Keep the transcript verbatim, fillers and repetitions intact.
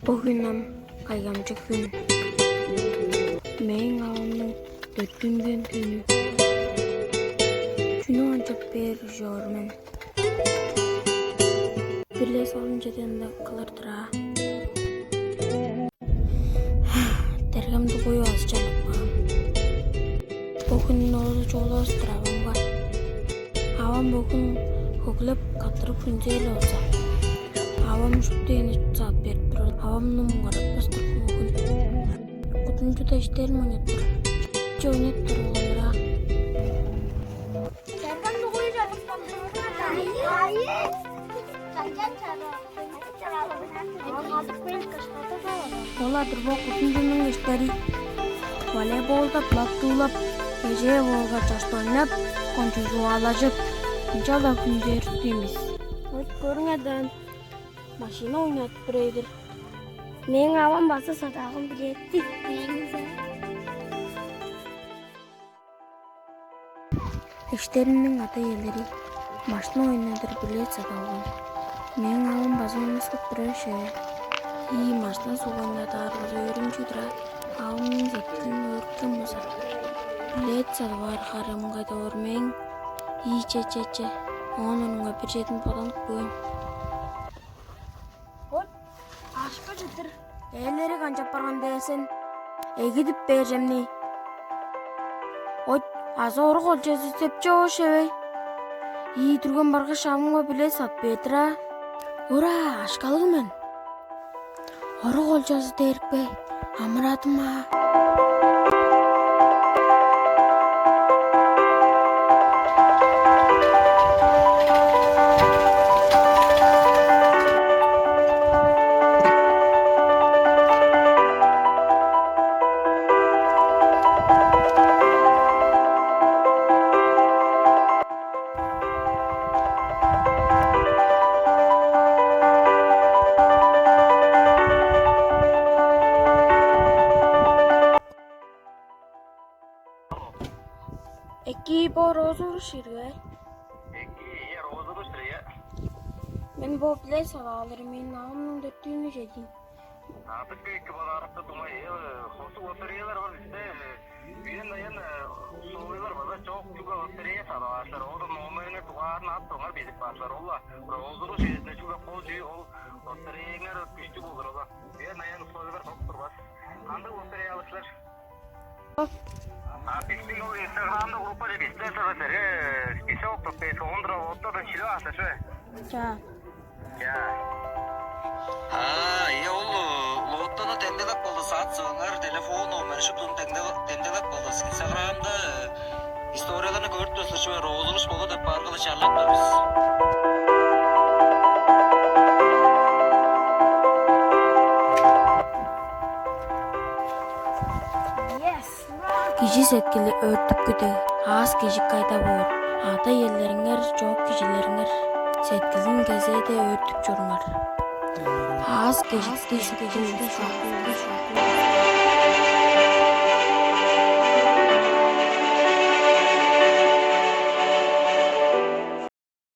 Бо хүн ам кайгамчык хүн. Мээң авамның дөртүнген хүнү. Чүнү канчап бээр ужур мен? Бир-ле солун чеден-даа кылыр-дыр аа. Дергем дугуй база чалып каан. Бо хүн оозу чугаалавас-тыр авамга. Авам бо хүн хөглеп, каттырып хүнзээр-ле болза. Авам шупту эни садып берип турар. Авамны муңгаратпас-тыр бо хүн. Кудумчуда иштерим ойнап тур. Че ойнап тур олар аа. Чарган дугуй чалып каан. Айы. Чарган чарган. Ол-ла-дыр бо кудумчунуң иштери. Волейболда булак туулап, кежээ боорга чашты ойнап, кончуг чугаалажып, ынчалдыр хүнзээр-дир ийин бис. Вот көрүңер даан, машина ойнадып тур-дур. Мээң авам база садып алган билет-тир. Эштеримниң ада-иелери машина ойнадыр билет садып алган. Мээң авам база ойнаскап турар ше. Ийи машина сугган адаарга өөрүнчүг-дүр аа. Авамның сеткилин өөрүп турар болза, билет садып аар харыым кайда боор мээң? Ийи че, че, че. Оон орнунга бир чедин боданып көөн. От, ашка чыдыр. Ээлери канчап барган дээр сен? Эгидип бээр чемни. От, азы орук олчазы деп чоошевей? Ийи дүрген баргаш, шавымга билет садып бээр-дир аа. Ура, ашкалыг мен. Орук олчазы дээрикпе, амырадым аа. Эки, бо роза уруш ирге. Эки, ийе, роза уруш-тур, ийе. Мен бо билет садып алыр, мээң авамның дөртүүнү чедиин. Адык эки бар арыкты дуңай, э, хостуг лотереялар бар бисте. Үен-даян, э, условиялар база чок, чүгле лотерея садып алыштар. Ода номериңер, дугаарын ап тургар безип баарлар. Ол-ла роза уруш үезинде чүгле кол чүү ол лотереяңар күштүг болур ол-ла. Үен-даян условиялар болуп турбас. Кандыг лотерея алыштар? А, бистиң ол Инстаграмда группада бистер сыры силерге список тып бээр, оон тура оттадан шилип алыштар чүве? Чаа. Чаа. А, э, ол, э, лоттону демделеп болду, саат сывыңар, телефон номер шуптун демделеп болду. Инстаграмда, э, историяларны көрүп турсур чүве, розыгрыш болду деп баргылы чарлап тур бис. Кижи сеткили өөртүпкү дег, аас-кежик кайда боор? Ада-иелериңер, чоок кижилериңер сеткилин кезээде өөртүп чоруңар. Аас-кежикти шупту улуска.